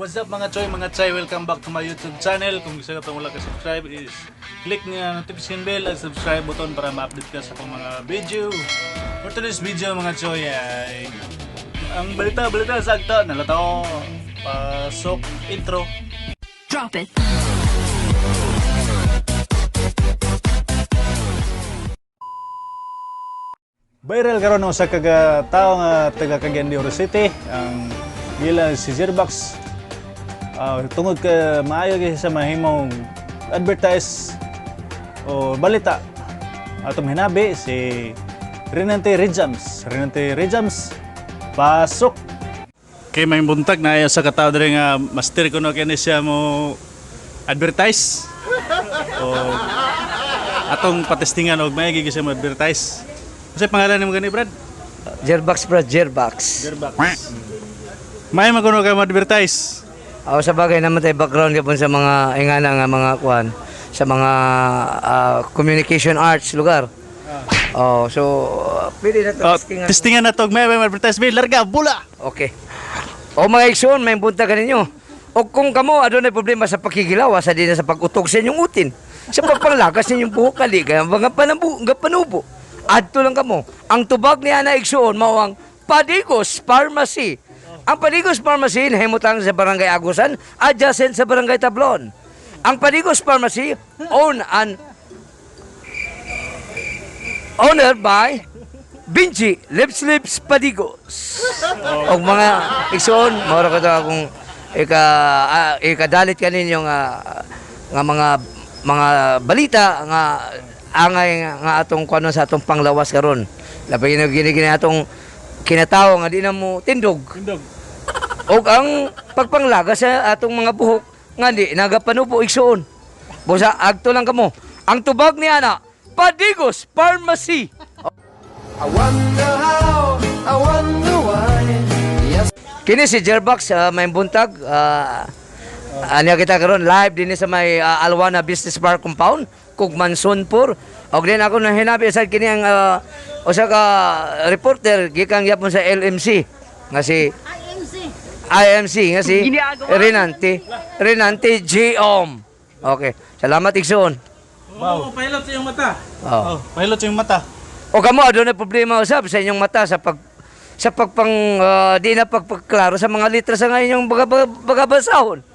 What's up, mga choy, mga chay? Welcome back to my YouTube channel. Kung gusto ka pang wala ka subscribe is click nga notification bell at subscribe button para ma-update ka sa akong mga video. For today's video, mga choy, ay ang balita balita sa agta nalataw. Pasok intro. Drop it. Viral karon ang usa ka tawo nga taga Cagayan de Oro City, ang gila si Zerbox. Tungod kay maayo gyud siya mahimong advertise o balita. Atong hinabi si Renante Rijams. Renante Rijams, pasok. Kay may buntag na sa katawo diri nga master kuno kini siya mo advertise. O atong patestingan og may gigi siya mo advertise. Kasi pangalan nimo gani, Brad? Jerbox, bro, Jerbox. Gerbox. May maguno ka mo advertise. Ako sa bagay naman tayo background yapon sa mga ingana nga mga kuan sa mga communication arts lugar. Oh, so pwede na to Oh, testingan. testingan na to og may advertise bill larga bula. Okay. O mga igsoon, may bunta ka ninyo. O kung kamo adunay problema sa pakigilaw, sa di na sa pag-utog sa inyong utin, sa pagpanglakas sa inyong buhok kali, kaya mga panabu, nga panubo. Adto lang kamo. Ang tubag ni Ana igsoon mao ang Padigos Pharmacy. Ang Padigos Pharmacy nahimutang sa Barangay Agusan, adjacent sa Barangay Tablon. Ang Padigos Pharmacy owned and owner by Vinci Lips Lips Padigos. Og mga igsoon, mao ra ka to akong ika ikadalit kaninyo nga nga mga mga balita nga angay nga atong kuno sa atong panglawas karon. Labi na gini gini atong kinatawo nga di na mo tindog. Tindog. Og ang pagpanglaga sa atong mga buhok nga di nagapanubo, igsoon. Busa agto lang kamo. Ang tubag ni ana, Padigos Pharmacy. I wonder how, I wonder why. Yes. Kini si Jerbox, may buntag. Anya kita karon live dinhi sa may Alwana Business Park Compound, Kugmansunpur. Og din ako na hinabi sa kini ang usa ka reporter gikan gyapon sa LMC nga si IMC nga si Renante Renante G. Om. Okay. Salamat, igsoon. Wow. Oh, pilot sa iyong mata. Oh. Oh, pilot yung mata. O kamo adunay problema usab sa inyong mata sa pag sa pagpang di na pagpagklaro sa mga litra sa nga inyong bagabasahon.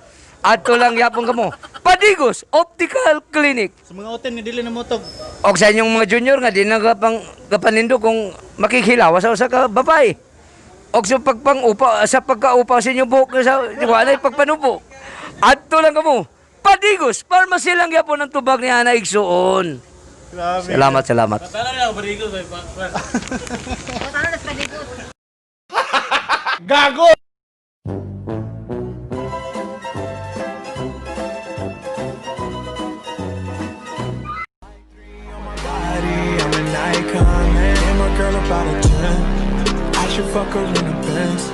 Adto lang yapon kamo. Padigos Optical Clinic. Sa mga utin nga dili na motog. Og sa inyong mga junior nga di na gapang gapanindo kung makikilawa sa usa ka babae. Og sa pagpang-upa sa pagkaupa sa inyong buhok sa wala pagpanubo. Adto lang kamo. Padigos Pharmacy lang yapon ang tubag ni Ana igsuon. Grabe. Salamat, salamat. Tara na ako, Barigos. Ay, Gago! Body, I'm an icon, man. And my girl about a 10. I should fuck her in a Benz.